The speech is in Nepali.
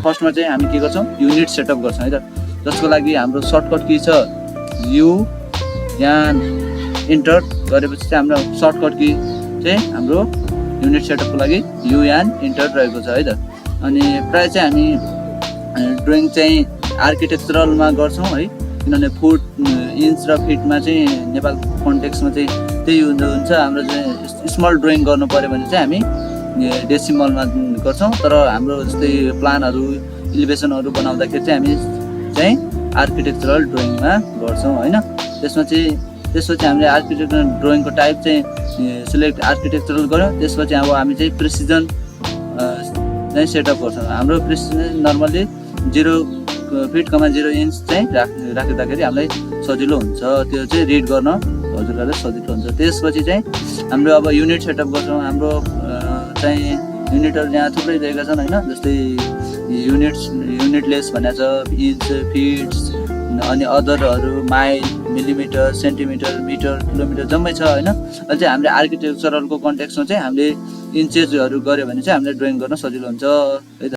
फर्स्टमा चाहिँ हामी के गर्छौँ युनिट सेटअप गर्छौँ है त, जसको लागि हाम्रो सर्टकट की छ यु यहाँ इन्टर गरेपछि चाहिँ हाम्रो सर्टकट की चाहिँ हाम्रो युनिट सेटअपको लागि यु एन इन्टर रहेको छ है त। अनि प्रायः चाहिँ हामी ड्रइङ चाहिँ आर्किटेक्चरलमा गर्छौँ है, किनभने फुट इन्च र फिटमा चाहिँ नेपाल कन्टेक्समा चाहिँ त्यही हुन्छ। हाम्रो चाहिँ स्मल ड्रइङ गर्नु पऱ्यो भने चाहिँ हामी डेसिमलमा गर्छौँ, तर हाम्रो जस्तै प्लानहरू इलिभेसनहरू बनाउँदाखेरि चाहिँ हामी चाहिँ आर्किटेक्चरल ड्रइङमा गर्छौँ होइन। त्यसपछि हामीले आर्किटेक्चरल ड्रइङको टाइप चाहिँ सिलेक्ट आर्किटेक्चरल गऱ्यौँ, त्यसपछि अब हामी चाहिँ प्रेसिजन चाहिँ सेटअप गर्छौँ। हाम्रो प्रेसिजन नर्मल्ली 0 फिट, 0 इन्च चाहिँ राख्दाखेरि हामीलाई सजिलो हुन्छ, त्यो चाहिँ रिड गर्न हजुरहरूलाई सजिलो हुन्छ। त्यसपछि चाहिँ हाम्रो अब युनिट सेटअप गर्छौँ। हाम्रो चाहिँ युनिटहरू यहाँ थुप्रै दिएका छन् होइन, जस्तै युनिटलेस भनेको छ, इन्च, फिट्स, अनि अदरहरू mile, millimetre, centimetre, metre, kilometre जम्मै छ होइन। अहिले चाहिँ हामीले आर्किटेक्चरलको कन्टेक्समा चाहिँ हामीले इन्चेसहरू गऱ्यो भने चाहिँ हामीले ड्रइङ गर्न सजिलो हुन्छ है त।